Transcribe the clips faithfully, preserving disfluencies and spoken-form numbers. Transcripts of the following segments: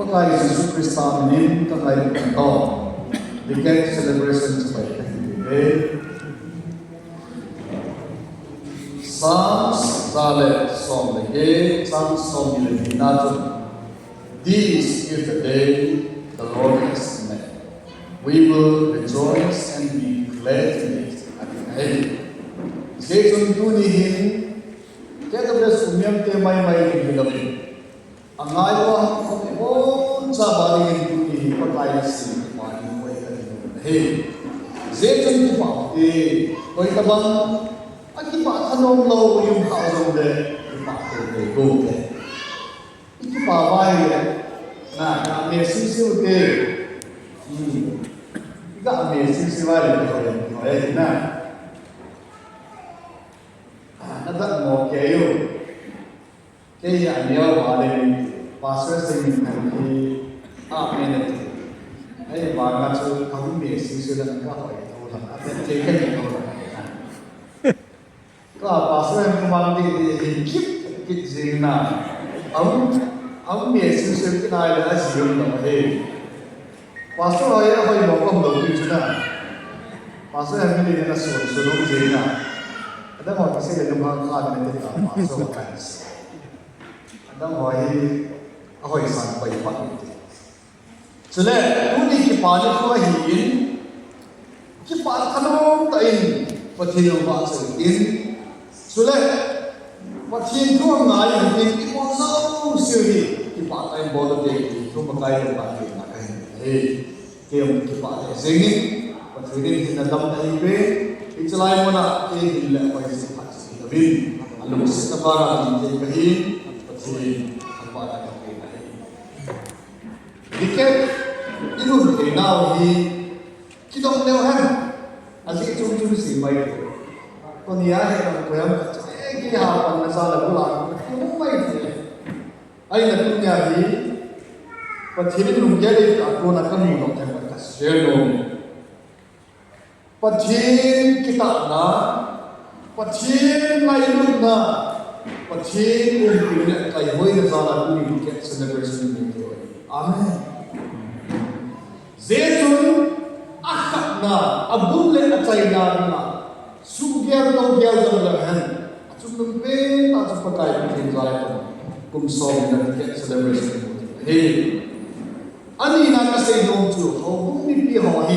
Lai Jesu Christa minin ka ngai kan to. Decade celebration chu pai ka hi ve. Psalms za le som le get, Psalms som ni le ni na chu. This is the day the Lord has made. We will rejoice and be glad in it. Amen. Jesu tuni hin, K W S Umiam te mai mai ni hi lo. Angai uva, abonchauva dingin tuni hi Pakai nasem kipa ni koi kani nom ahi. Jeh chun kipa te, koi tabang, akipah thanom lou um kha jongle, kipah te te go te. Ikipa vai le, na, na me siu siu te. Hmm. Ika me siu siu vai le, koi, koi, na. Ah, na dat mo ke yo. Kei hi a neo va le, pastor Singh hi a me na ti. Ei, vanga chu ka hung me si se la ka hoi tho la, a te ke ke tho la. Ka pastor Singh mang ti ti hi kip kip jing na. Au, au me si se ki nai la a si yong la he. Pastor hoi, hoi mo kom lo pi chu na. Pastor hoi mi ni na sun sun lo je na. Adang hoi pastor le nung hang khan ne te ta pastor hoi kan. Adang hoi, a hoi san pai pa ni te. Chule, tuni kipa ni ko hi in. Kipah thanom tah in, Pathen in vahchoi in. Chule, Pathen thu angai in, i bol jouse hi, kipah tah in bol te, thu Pakai in Pathen na kahin. Hei, kei jong kipah le jeng in, Pathen in hinna dam ahi ve, hichelai muna, kei hin le koi jing phat jing tabin, alungsetna banga tin te kahin, Pathen, apha na kahin ahi. Decade, i lhun thei nau hi, kidong leu hen. Ajeh chung chung si mai. Koni a he nang koyam ka che, ki ha pan na sa la bula, ki mu mai the. Ahi na tunia hi, Pathen in lunggel in ka kona ka mu nom them ka share nom. Pathen kitahna, Pathen ngailutna, Pathen umpina le kaihoina jal a tuni Decade celebration ni te. Amen. Jeh chun, akhatna, abul le achaina dinga, sugel togel jong le hen, achungnung pen tah chu Pakai Pathen jal a kum som ni na Decade celebration ni te. He. Anina kasei nom chu, houbung mipi ho hi,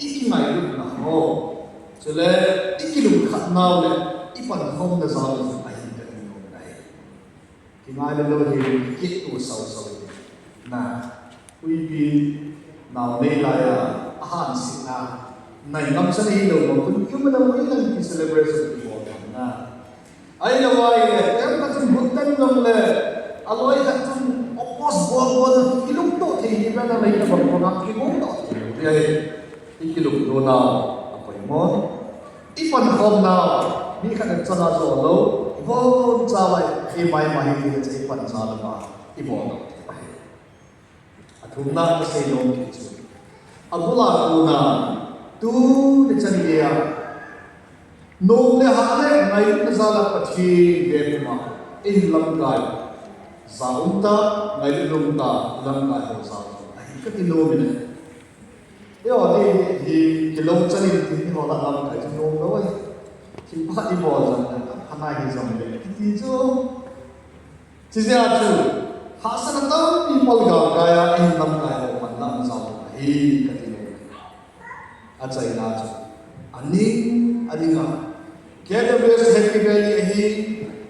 i kingailutna ho. Chule, i kilungkhat nau le, i pankhomna jal a ahi kati nom ahi. Kingai le lou hi, kit tu sau sau. Na, uipi, nau nei lai a, ahan si na. Nai ngam sa nei lou, ma kun kiu ma na mo ilang ki celebration ki mo na. Ahi lou vai le, tem khat chun hut tem jong le, aloi khat chun opos bol bol, kilungto thei hi bena lei na bang bang, kilungto thei hi ai. I kilungto nau, apoimo. I pankhom nau, mi khat in chana jo lou, ibon cha vai, i mai mai hi ti le i pan cha lou ma, ibon lou thei vai. Athumna kasei nom kit chu. Abul a kona, tuni chan geiya. Nom le hah le ngailutna jal a Pathen ve puma. Eihin lamkai. Ja um ta, ngailut um ta, lamkai ho ja um ta. Ahi kati nom in. Eiho hi, hi, kilou chan in tin eiho la lamkai chu nom lou ahi. Thil pha i bol jong le, pha nai hi jong le. Kiti chu. Chujeh a chu, hahsatna tampi pal galkai a, eihin lamkai ho pan lam jao ahi, kati lou. Achaina chu, aning, aning a. K W S Happy Valley ahi,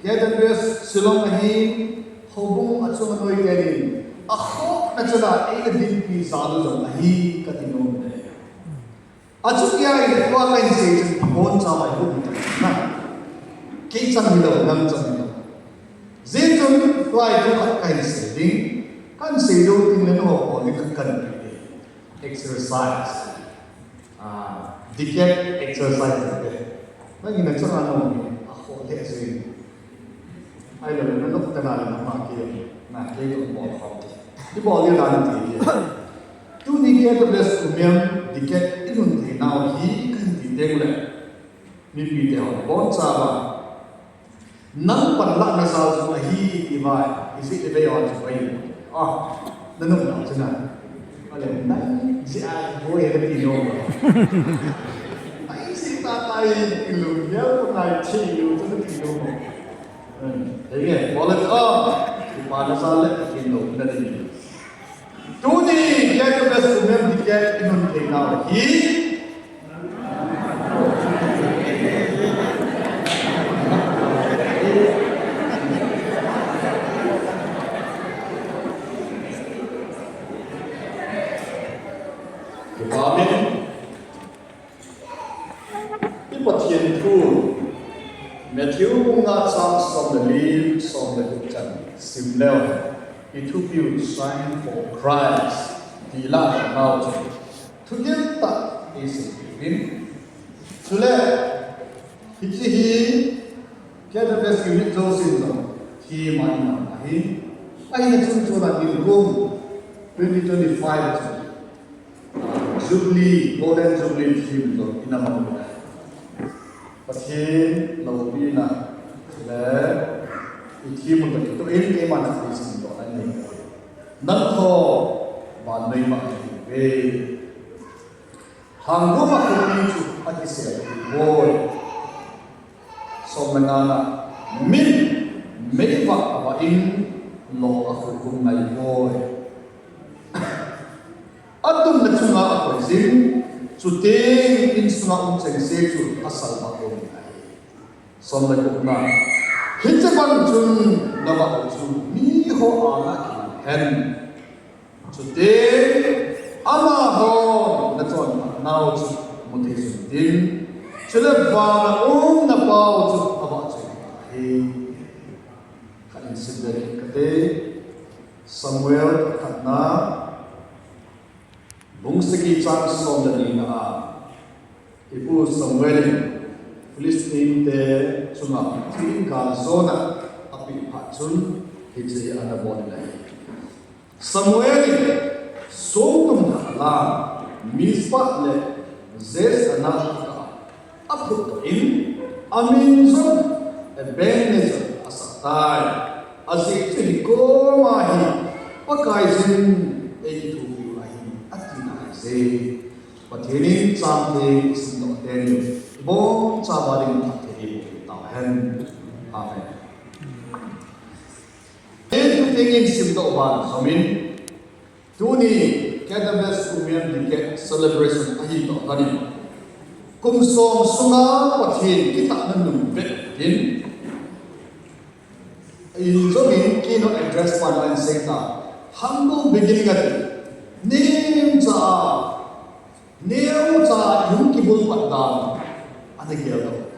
K W S Shillong ahi, houbung achung anoi tenin, akhohna chana eina dinpi jal u jong ahi, kati nom e. Achuti ahile tua kahin sei chun aboncha vai hung na. Kei chan hilou, nang chan hilou. Jeh chun tua hi thu khat kahin sei ding. Kahin sei jou ding le nangho bol ding khat kahin pe. Exercise. Ah, Decade exercise te. Nangin nachan a nong hi, akhoh lheh jeng. Ahilou le, na lop tena le na ma kei, na kei toh bol khom. I bol ding dan ti. Tuni K W S Umiam Decade i lhun thei nau hi kahin ti teng le. Mipi te ho, boncha va. Nang panlahna jal jong ahi ti vai, ijeh le vei a chu vai. Ah. Nanung nau chuna. Ale, nang si a boi he kati nom. Nang si ta ta i ilung ya ko nai chi lu chu kati nom. Hmm. Hei nge, bol a chu. Ipa na sa le kati nom na ni. Tuni, kei ka best friend di kei inun kei nau hi. Amen. I Pathian thu, Matthew bung nga chang som le li, som le gup chan sim leu hen, i thupiu Shine for Christ ti la nau chu thugil tah eisim uvin. Chule, hiche hi K W S unit jousen jong theme a inam ahi. Ahina chun chuna nilkum twenty twenty-five chu Jubilee, Golden Jubilee theme toh inam u ahi. Pathen loupina le i theme u toh kitoh in keiman chu eisimdoh na nei. Nangho vannoi ma ahiuve. Hanguma khopi chu akisel uvoi. Som le ngana, min meivah a vah in, lo a khukhum ngai uvoi. Atumna chunga akoi jin, chuteng insunga um chengse chu asalvah uvin ahi. Som le gupna, hiche bang chun navah u chu miho anga kilang hen. Chuteng amahon nachonphat nau chu muthei jing utin, chule vana um na Pau chu avah choi ahi. Khat in simbe kit kate, Samuel khatna, bung sagi chang som le nina a, ipu Samuel in Philistine te chunga thil gal jona apeh phat chun hiche ana bol in ahi. Samuel in songtum khat la Mizpah le Jeshanah kikah a aphutdoh in, amin jong Ebenezer asah tai. Ajeh chu hikoma hi Pakai jin eikithopiu ahi, atina ahi. Pathen in chang theng isimdoh teng le, ibonchauva ding phatthei eiboh tauhen. Amen. Pathen thu teng in simdoh ban jomin, tuni K W S Umiam Decade Celebration ahi toh kani. Kum som sunga Pathen kitahna nung vet in, Ijong in keynote address pan a hin seita, humble beginning ati. Neocha, neocha ihung kibulphat dan ana geldoh.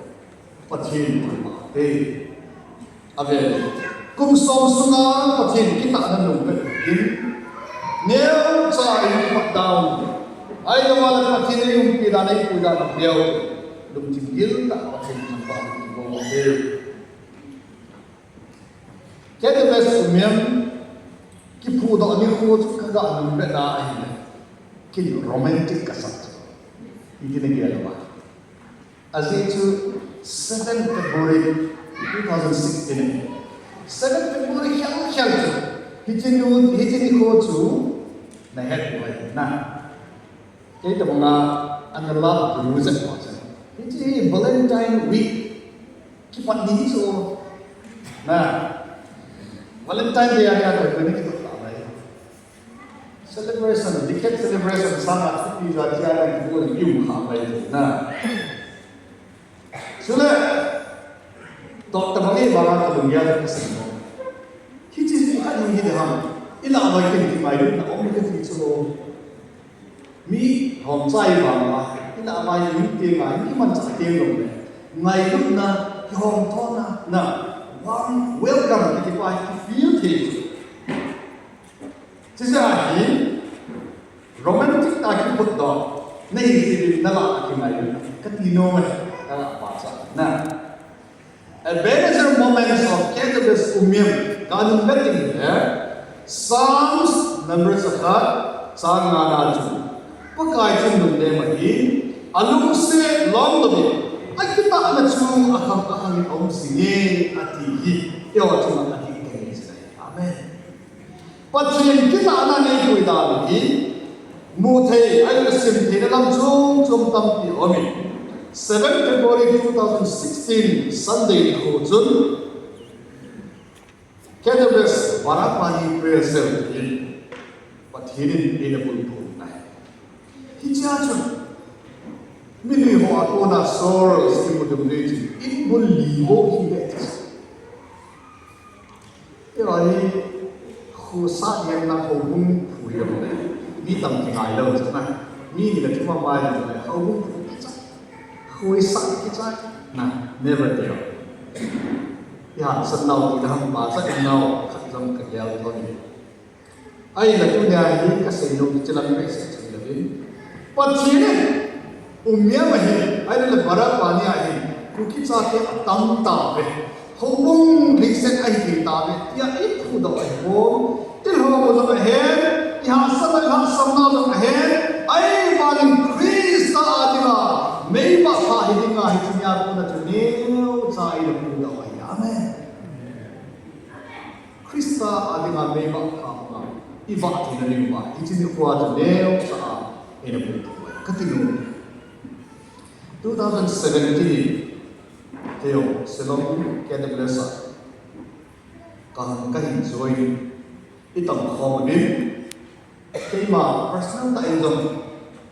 Pathen thupha te. Ave. Kum som sunga Pathen kitahna nung vet in, neocha ihung kibulphat dan. Ahilou le Pathen in eiumpi dan, eipui dan apeh u. Lungthim gil tah a Pathen thangvah in kibol u hite. Kei K W S Umiam kiphudoh nikho chu kaga nung vet na ahile, kei romantic kasa chu. Hiti na gel uva. Ajeh chu seven February two thousand sixteen. Seven February khel khel chu. Hiche nu, hiche nikho chu nahet uva na. Kei tabanga ana love guru jat pa chu. Hiche hi Valentine week kipat ni hi chu. Na. Valentine Day a koi koi ni kitoh ta mai. Celebration, decade celebration sanga thupi jat a kibol kium kha mai na. Chule, doctor bang e banga kalung gel a kasim mo. Hiche hi khat hung hi de ham. Ina mai kin ki mai na om ka ti chu. Mi hom chai bang ma. Ina mai hung ti ngai ki man cha ti lo le. Ngailutna, kihom thona, na. Warm welcome ki ti pa ki feel thei chu. Chujeh a hi romantic a kiphutdoh, nahi sibin nala a kingai, kati nom e, nala pa cha na. Ebenezer moments of K W S Umiam, kanun betting le, Psalms number sakhat, chang nga na chu. Pakai chun nunnem ahi, alungset lom lom in, akitahna chu akhang akhang in aum jing e, ati hi, eiho chunga ati teng e. Amen. Pathen kitahna neipui dan hi muthei, ahilouleh simtheina lam chom chom tampi aumin, seven February two thousand sixteen Sunday nikho chun K W S Barapani Prayer Cell in Pathen in eina bulphu ahi. Hichea chun mi li ho a kona source kimu ding le chun in bul li ho hi le. Hiche hi khosa hihen lang houbung phu hi le. Mi tam kingai lou chu na. Mi ni le thum a mai le houbung phu kicha. Khosa kicha na, never tell. Iha san nau ti ham pa sa nau khat jong ka gel thou ni. Ahinla tunia hi kasei nom chu lam behseh chu ahi. Pathen in Umiam a hin, ahilouleh Barapani a hin, Kuki chate atam tauve. Houbung lhingset ahi thei tauve tia i phudoh ahi pon. Thil ho jong ahen, i hahsatna, i hahsatna jong ahen, ahivangin Christa a dinga meivah pha hi dinga hiche nia kona chu neocha ina phudoh ahi. Amen. Christa a dinga meivah pha banga i vah theina dinga hiche nikhoa chu neocha a eina phudoh kati nom. Two thousand seventeen in keiho Shillong K W S a ka hung, ka hin join, i tam khom uvin. Keima personal tah in jong,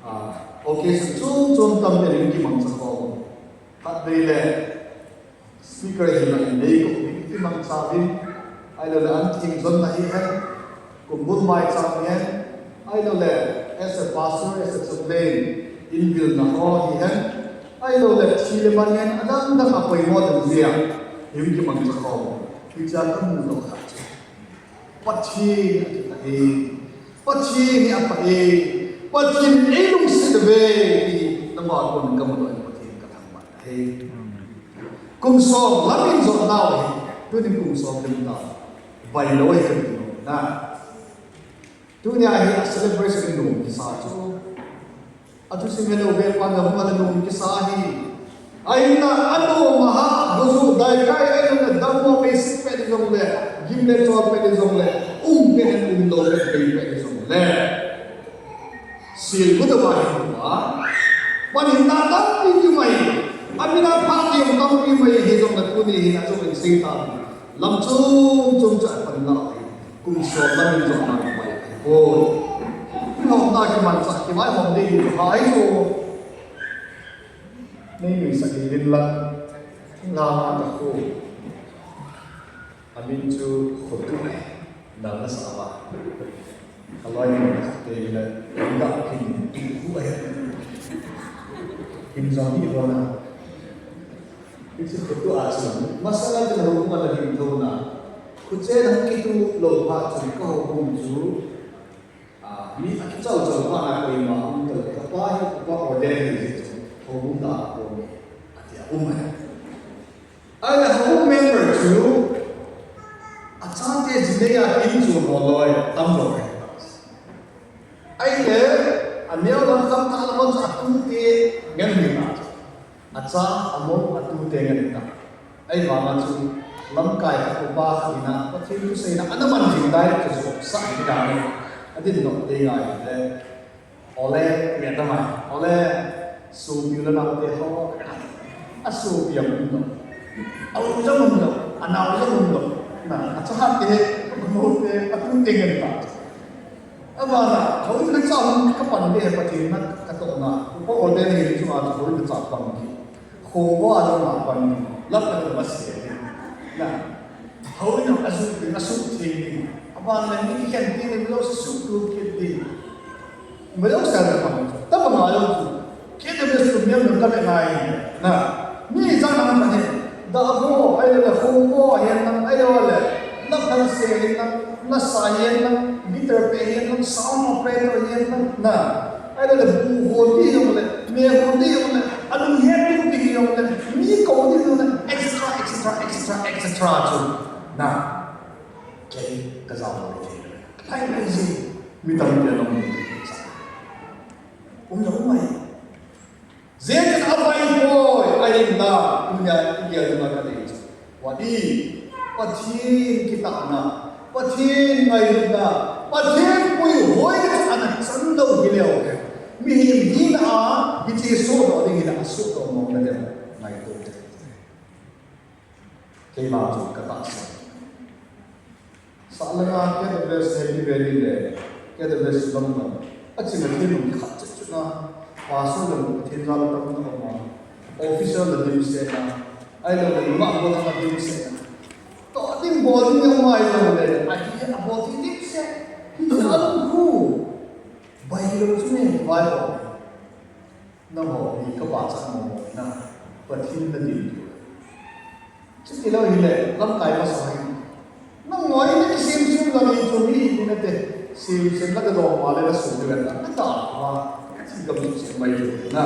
ah, occasion chom chom tampi in kimangcha khom. Khatvei le speaker hina in nei ko, kimangcha uvin, ahilouleh an theng jonna hihen, kumbul maicham hihen, ahilouleh as a pastor, as a chaplain in vilna ho hihen, ahilouleh thi le man hihen, adang dang a poimo ding jeh a hung kimangcha khom. Hichea kamudoh khat chu Pathen hi apha e. Pathen hi apha e. Pathen in eilungset uve ti nangho a kon kamudoh in Pathen kathangvah e. Kum som lam in jot nau hi, tunin kum som lim ta. Vailou hi kati nom na. Tunia hi a celebration in nom kisa chu. Athusim helou ve pan la hung a la nom kisa hi. Ahinla anom a ha, buju daikai ahilouleh dammo basic pet jongle, gim le chol pet jongle, um pet in um lou pet, bei pet jongle. Sil bu da ba hi ba. Pan hin na tampi ki mai. Amin a pha ki tampi mai hi jongle tuni hin a jong in sei ta. Lam chom chom cha pan la. Kum som lam in jot na ki mai ahi poi. Nopna kimanchah kimaihom ding hi ahi poi. Nei nuisat hih uvin lang, lama ka khu. Amin chu Khotu ahi, nal nasa uva. Ka loi mun khat te le, ka phin tu khu ahi. Kin jong hi hona. Hiche Khotu a chun, masanga chun houbung a la ding thou na. Khuche dang kitu lou phat chun ka houbung chu, ah, mi akichau chau phat na koima um talou. Ka pa hi upa ordain ahi jeh chun, houbung a ka um e, ati a um e. Ahile houbung member chu, achate jinei a kin chu holoi, tam lou e. Ahile, aneo lam tam tah lam chu atute ngen ni na. Acha, amou, atute ngen ta. Ahivanga chu lamkai khat upa khat in a Pathen thu seina ana man jing dai chu jong sa hi dan. Adin nom tei ngai le. Ole, nge ta mai. Ole, sopi le naote ho. Asopi a um lou. Au jong um lou. Anao jong um lou. Na, acha te, amou te, atute ngen ta. Abana, houin le chah hung kapan ding ahi Pathen na katohna. Upa ordain ahi chunga chu houin le chah pang ding. Khopo a jong a pan ding. Lam ka ma se ding. Na. Houin a suh ding, asuh theng ding. Abana mi kikhen ding, mi lou suh tu kit ding. Mi lou sa na pang. Tabang a jong chu. K W S chu mihem jong ka ve ngai. Na, mi jat na ka he. Dahmo, ahilouleh khopo, ahilouleh, ahilouleh. Na phalse, na, nasa, na, guitar pe, na, sound operator, na, na. Ahilouleh, bu hon ding jongleh, me hon ding jongleh, alung het ding ding jongleh, mi kou ding jongleh, et cetera, et cetera, et cetera, et cetera chu. Na. Kei, ka jao lou kei. Lai lai ji, mi tampi a long. Um na um mai. Jen a bai poi, ahinla, tunia i gel ding a ka dei chu. Vati, Pathen kitahna, Pathen ngailutna, Pathen puihoi chu ana chan lou hileu hen, mihem hina a hiche sohdoh ding hile asuhdoh mong nadem ngaito te. Keima chu katahsan. Sahlanga K W S Happy Valley le K W S London, aching a thil um khat chet chuna, pastor le Pathen jal a tamtah um a, officer le dimset na, ahilou le nungah gollhang a dimset na. Toh ding bol ding jong ahilou le, ahi abol ding dimset. Hiche alung khu. Bailou chu me, vai ho. Nangho hi kapachat mong mong na, Pathen nadin diu. Chuti lou hile, lamkai masa hi. Nangho hi nakisem sem lang hi chu mi hi nate. Sem sem la kadong ma le nasu diu na, nata ma. Chi gam chu sem mai diu na.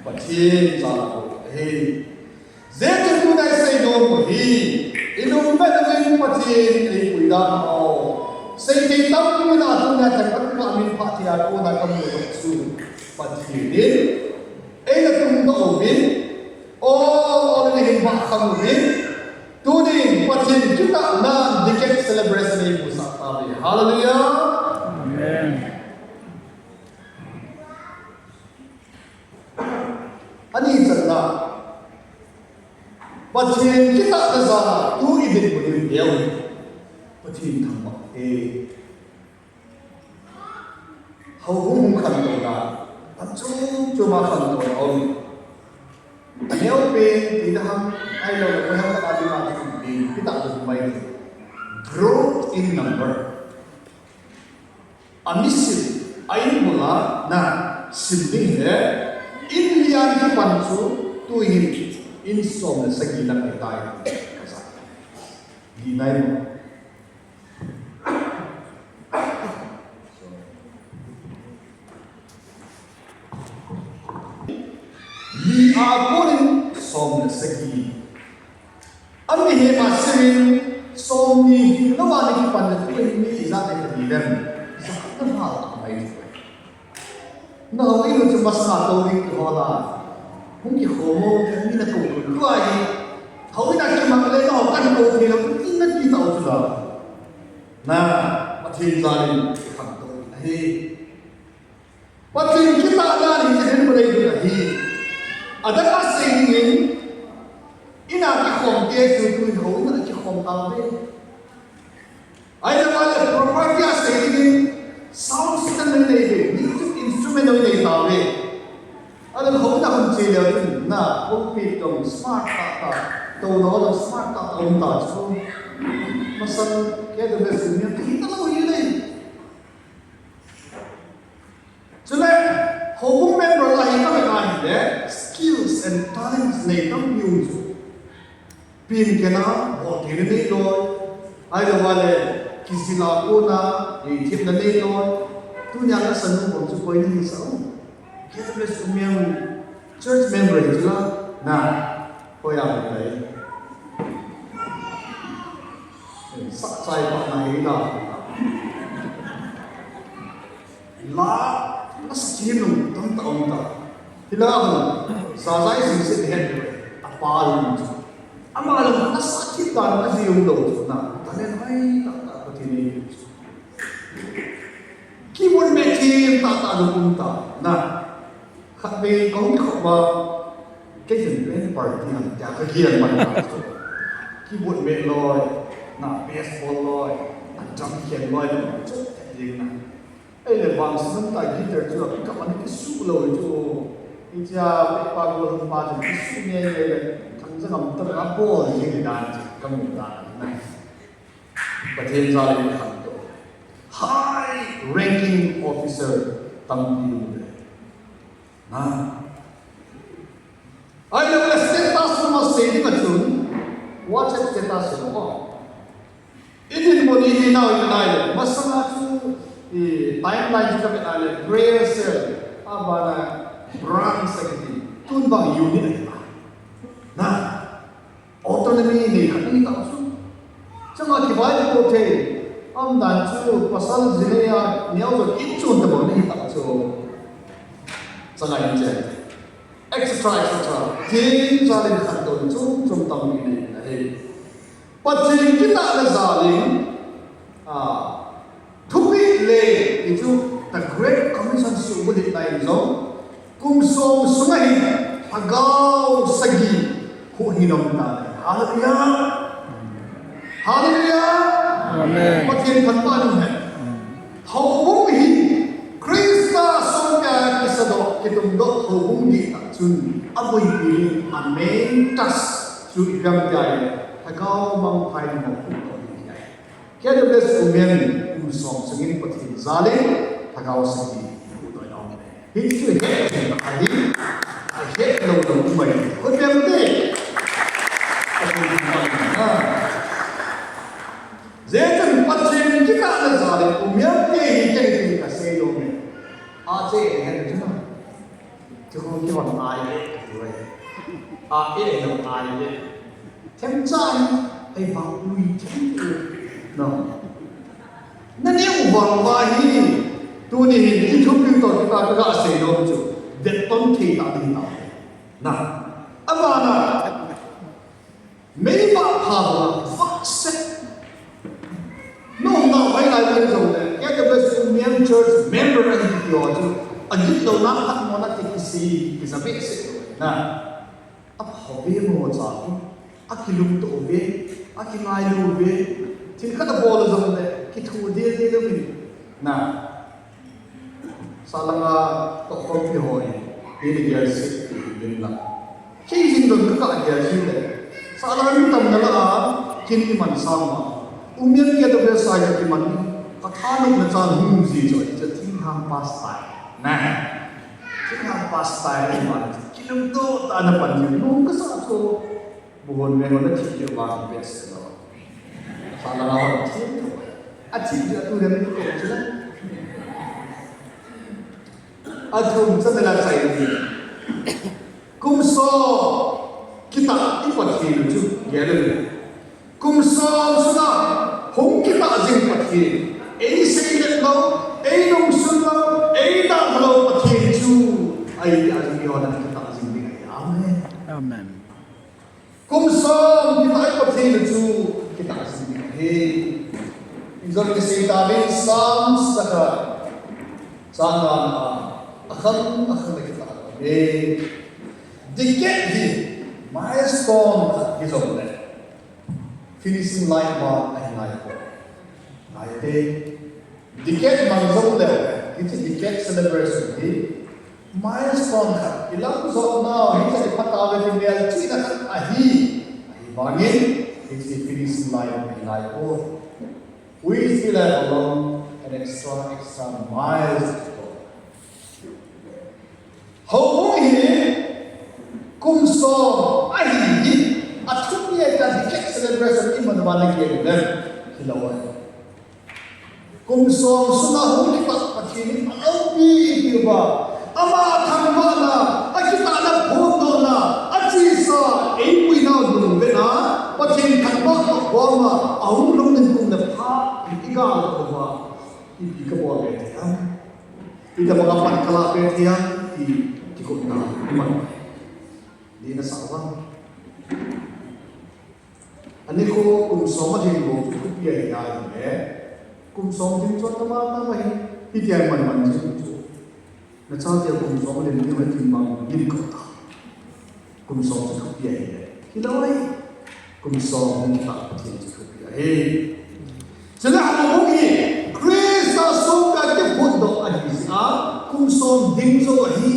Pathen cha ko. Hey. Hijeh chun tuna isei nom u hi, i nung vet uvin Pathen eipui dan u. Seithei tampi na tuna themkhat ka min phat thei a kona kamu doh chu, Pathen in eina tungdoh uvin, ol ol in eina hin vahkhang uvin, tunin Pathen kitahna decade celebration eimusah tauve. Hallelujah. Amen. Ani channa, Pathen kitahna jal a tu idinmun u hi, Pathen thangvah e. Houbung hung khantouna, pan chom chom a khantouna um. Neopen, tina ham, ahilou le, koi ham tah a dinga thil kitah lou mai. Growth in number. A mission, a in bul a na sim ding le, in lian kipan chu tuhin in som le sagi lang ahitai. Di nai mo. Ni a konin som le sagi. Ami hi ma simin, som ni hi lou a ni kipan le tuhin mi ijat le kati dem. Ijat na hal mai. Nahou in u chu masanga tou ding kihola. Hung kikhom u, mi nakou kou lua hi. Hou in a kimang le nahou kan kou thei lou, in nati tau chu la. Na, Pathen jal in khantou ahi. Pathen kitahna hi chidin Pathen ahi. Adang a sei dingin, in a kikhom te chu tuhin hou in a kikhom tauve. Ahilou le property a sei dingin, sound system nei nei ve, music instrument nei nei tauve. Ahilou hou in a hung che leu chun, na, pulpit jong smart tah tah, touna jong smart tah tah um ta chu. Masang K W S Union, hita lou hi nei. Chule, houbung member lah hi kavet a hile, skills and talents nei tampi um chu. Pin kena, bol theina nei loi. Ahilou le, kijil a kona, lei themna nei loi. Tunia kasanu bang chu koi nahi sa u. K W S Umiam church member hi chu la, na. Koi a hung lai. Sa chai pa na hi la. La, nasa thim nung tamtah um ta. Hila hung, Zazai Singsit het ve, apa lung chu. Ama lung nasa thim ta na ji um lou chu na. Talent hai tah tah Pathen in ei chu. Keyboard meh thim tah tah lung um ta na. Khatvei kahung kikhop uva, kei chun band party ham tia kagel man ta chu. Keyboard meh loi, na bass bol loi, na drum khen loi, na chu ding na. Ahile vangset um tah guitar chu a pickup a ana kisuh lou chu. Hichea pehpa golhang pa chun kisuh nge nge le, thangja ngam tah a bol jing dan chu kamu dan ahi. Pathen jal in khantou. High ranking officer tampi um le. Na. Ahilou le status ma sei ding a chun, WhatsApp status ho. I dinmun i hinau i nai le, masanga chu, i timeline chu kavet a le, prayer cell, abana branch secretary, tun bang unit ahi ta. Na, autonomy nei khat nahi ta chu. Chama kivaipo thei, umdan chu pasal jinei a, neo jo kin chun tabang nahi ta chu. Changa in chen. Et cetera, et cetera. Pathen jal in khantou chom chom tampi nei ahi. Pathen kitahna jal in, Ah, thupeh le, hichu, the Great Commission suhbulhit lai jong, kum som sunga hin, lhagao sagi, huhhing um tai. Hallelujah. Hallelujah. Amen. Pathen thangvah in um hen. Houbung hi Christa songpia kisadoh, kitumdoh houbung dihtah chun aboipi ding a main task chu ipi ham tia ahile, lhagao mangthah in houbung dihtah. K W S Women kum som sungin Pathen jalin lhagao sagi huhdoh in aum e. Hichu hetthei ahi, ahet lou lou umai. Khut beng te. Pathen thangvah in um hen. Hijeh chun Pathen kitahna jalin um hite hi kei tin kasei nom e. Ache hen chu na. Chu kong kihon ai le, tu ai. A e lo ai le. Themcha hi, ei vang ui thei tu. No. Naneo vang uva hi, tuni hin i thupi toh kita kasei nom chu, vetton thei tah ding tah. Na. Abana. Meima pha banga vahset. Nungah hoilai lai jongle, K W S Women Church member ahi ti ho chu, agitlouna khat mona ti kisei, kija behseh lou na. Apha ve mo cha hi, akilungto ve, akingailu ve, thil khat abol jongle, kithu dildel uvin. Na. Sahlanga tohkhompi ho hi, hi ni gel sih, hi ni la. Kei jing don ka ka gel sih le. Sahlanga mi tamna lah a, kin iman sang ma. Women K W S a kiman, ka thanopna chan hung ji chu, chu thinghang pastor. Na. Thinghang pastor iman. Kilungto tah a na pan ji, nung kasa chu. Buhon me hon athi jeh uva hi best lo. Sahlanga hon athi jeh uva. Athi jeh uva tu dem tu ko chula. Athum channa la chai ni. Kum som kitah i Pathen chu gel le. Kum som sunga hung kitah jing Pathen. Ei seilet lou, ei nungsun lou, ei dalha lou Pathen chu. Ahi tia jong eiho kitah jing ding ahi. Amen. Amen. Kum som kitah i Pathen chu kitah jing ding ahi. Ijong kisei tauvin Psalms saka chang nga na a khang a khang le kitah ahi. Decade hi milestone khat hi jongle finishing line uva ahi ngai poi. Ngai te. Decade mang jong leu, hiche decade celebration hi milestone khat, i lam jot nau, hiche hi phatah a ti melchihna khat ahi, ahivangin, hiche finishing line hi ngai poi. We still have a long and extra, extra miles to go. Houbung hi kum som ahi hi, athupi a decade celebration iman uva na gel le, hilou ahi. Kum som sunga hung kitah Pathen hi aloupi ipi uva. Ama thangvahna, akitahna phondohna, achesa, eipuinau lungvetna, Pathen thangvah toh boma, ahung lhung in kum le pha, i gal uva, ipi kabol be thei ham. Itobanga pan kalah be thei ham, ti kigotna iman. Ni na sa uva. Anikho kum som a ding bou chu thupi ahi ahile. Kum som ding chu atama tama hi, hitia iman man jing chu. Nachate kum som a ding ding ahi ti bang ding khat ta. Kum som chu thupi ahile. Hilou ahi. Kum som hung kitah Pathen chu thupi ahi. Chule houbung hi Christa songpia kiphutdoh ahi jeh a kum som ding jo ahi.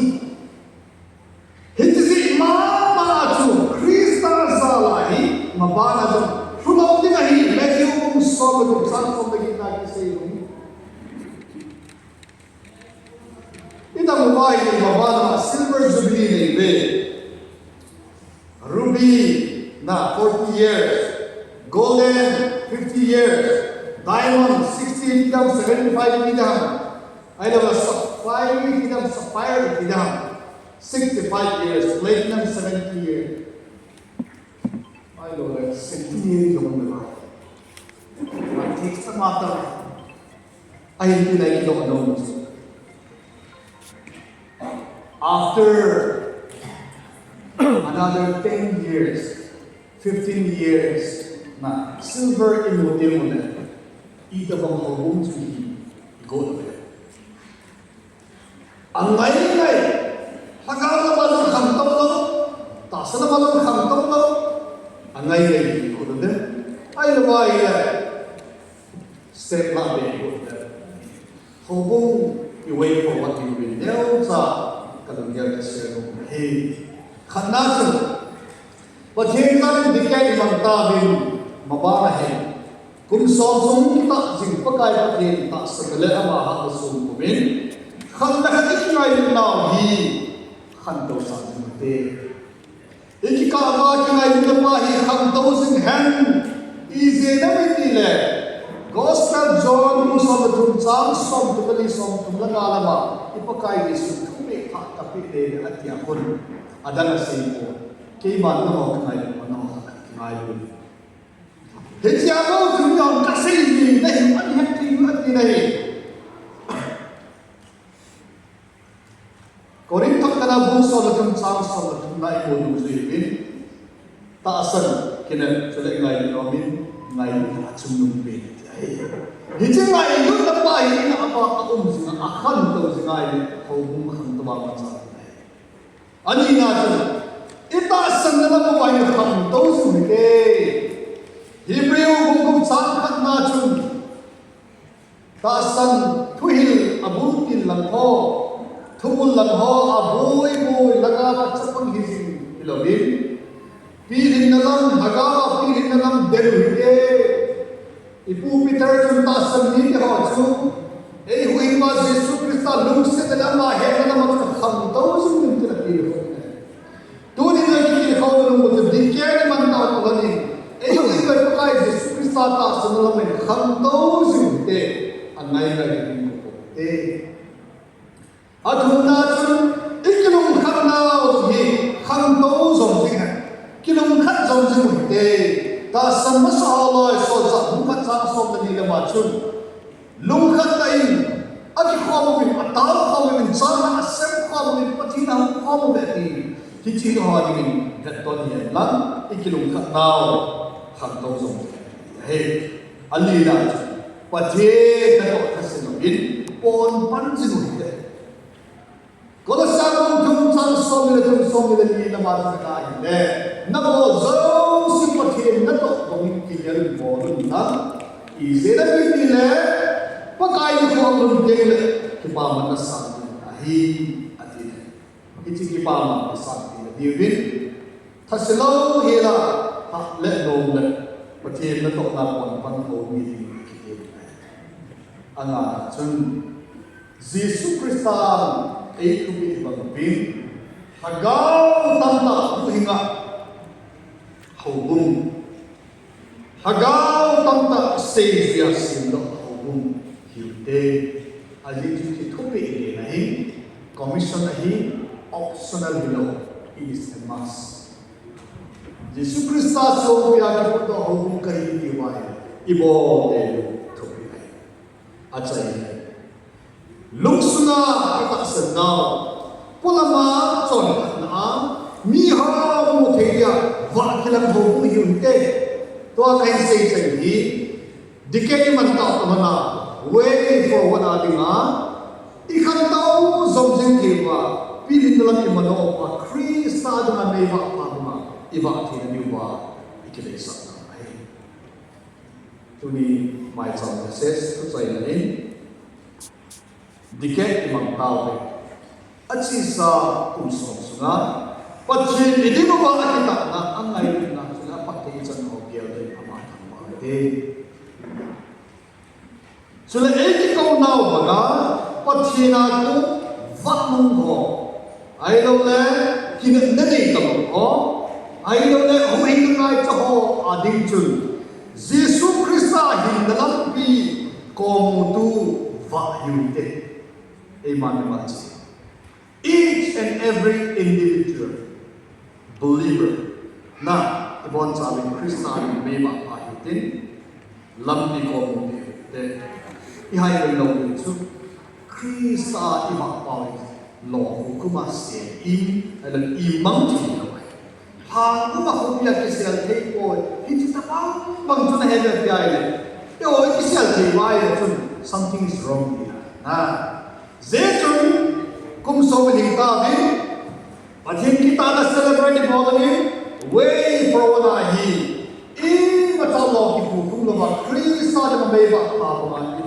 Hiche jeh mama chu Christa jal a hi mabana jong lhulou ding ahi. Matthew bung som le gup chang som le get na kisei u hi. Idam uva hi mabana silver jubilee nei uve. Ruby na forty years, golden fifty years, diamond sixty kidam, seventy-five kidam. Ahilou le sapphire kidam, sapphire kidam. Sixty-five years, platinum seventy years. Ahilou le seventy years jong le ba. What takes the matter? Ahin tin ahi kidong dong. After another ten years, fifteen years, na silver imu ti mu le. Itobang houbung chu hi igot uve. Angai ngai, lhagao lama jong khangtou lou, tahsa lama jong khangtou lou, angai ngai igot uve. Ahilouva ahile, step lah beh igot uve. Houbung i way forward ding uvin neocha kalunggel a ka share nom ahi. Khatna chu, Pathen jal in decade imang tauvin, mabana hi kum som sung tah jing Pakai Pathen tahsan le ama hahsat sung pumin, khat le khat ikingailutnau hi khantou sah jing ute. Ikikah uva kingailutna pa hi khangtou jing hen. Ijeh inem itile, Gospel John bung som le thum chang som thum le li, som thum le nga lama, i Pakai Jesu thupeh thah tapeh le atia khun, adang asei poi. Keiman nangho kangailut, nangho khat kangailut. Hichea bou chu mi hon kasei ji nahi, ani het thei u ati nahi. Corinth thot khatna bung som le thum chang som le thumna imu dungjuiyin, tahsan, kinep, chule ngailutna umin, ngailutna achungnung pen ati ahi. Hiche ngailutna pa hi ama a um jinga, akhantou jinga ahile, houbung khangtou a machal ahi. Anina chun, itahsanna lam uva hi khangtou jing uhite. Hebrew bung gup chang khatna chun, tahsan thuhil abul til lang ho, thubul lang ho, aboi boi langa chapang hijing hilouvin, pilhinna lam, lhagao a pilhinna lam del uhite. Ipu Peter chun tahsan mite ho chu, eihuhhingpa Jesu Christa lungsetna le ama hetna lama chun khangtou jing un tin atilkhou in ahi. Tunin ikitilkhou nung u chu decade iman tah u lhonin, eihuhhingpa Pakai Jesu Christa tahsanna lama khangtou jing ute, angai ngai ding kapoh e. Athumna chun, ikilungkhatnau hi khangtou jom jing hen, kilungkhat jom jing uhite. Tahsan masa ho loi Solchah bung khat chang som le ni lama chun, lungkhat tah in, akikhom uvin, ataokhom uvin, chang asemkhom uvin, Pathen ahungkhom uve ati. Hiche ho dingin vetton hihen lang, ikilungkhatnau khangtou jom jing hen ahi. Alina chun, Pathen natoh thasil louvin ponpan jing uhite. Kolosa bung thum chang somni le thum, somni le li lama chu ahile, nabol jouse Pathen natoh bangin kilel bol un lang, ijeh inem itile, Pakai nikho lungthim le kipaman nasang ding ahi, ati. Hiche kipaman nasang ding ahi uvin, thasil lou hela, hah le nom le, Pathen natohna ponpan hou mi ding kiti ahi. Angana chun, Jesu Christan eithupeh bang uvin, lhagao tamtah huhhinga houbung, lhagao tamtah seijuia semdoh houbung hiute. Ajeh chu hiche thupeh len ahi, commission ahi, optional hilou, it is a must. Jesu Christa songpia kiputdoh houbung kahi tiuva hi, ibol teu thupeh ahi. Achaina, lungsunga itahsan nau, polama chonphatna a, miho mu thei dia vah kilang houbung hiu hite. Tua kahin sei chan hi, decade iman tah u lhona, way forward a dinga, ikhangtou jom jing theiuva, pilhinna lam imanoh uva, Christa dinga meivah pha dinga ivah theina diuva ikideisah nau ahi. Tuni maicham message thuchaina in, decade imang tauve. Achesa kum som sunga Pathen idin uva akitahna, angailutna, chule aphatthei ichan ho gel ding ama thangvah ute. Chule eikikounau banga Pathen a kon vahmang ho, ahiloule kinepna nei tobang ho, ahiloule huhhingna ngaicha ho ading chun, Jesu Christa hinna lampi komutu vah hiu hite. Eima mimal cheh, each and every individual believer na, ibonchauvin Christa in meivah pha hiu tin, lampi komu hiu hite. Ihai lou ding chu, Christa ivah pau hi lou hu kuma se in, ahiloule imang thei lou ahi. Lhang kuma khopia kisel thei poi, hiche tobang bang chu nahet uve tia ahile, Oi, kisel thei uva ahile chun something is wrong here. Na. Hijeh chun kum som lhing tauvin, Pathen kitahna celebrate ibol uvin, way forward ahi. Imacha lou kipu khum louva Christa ding a meivah tah banga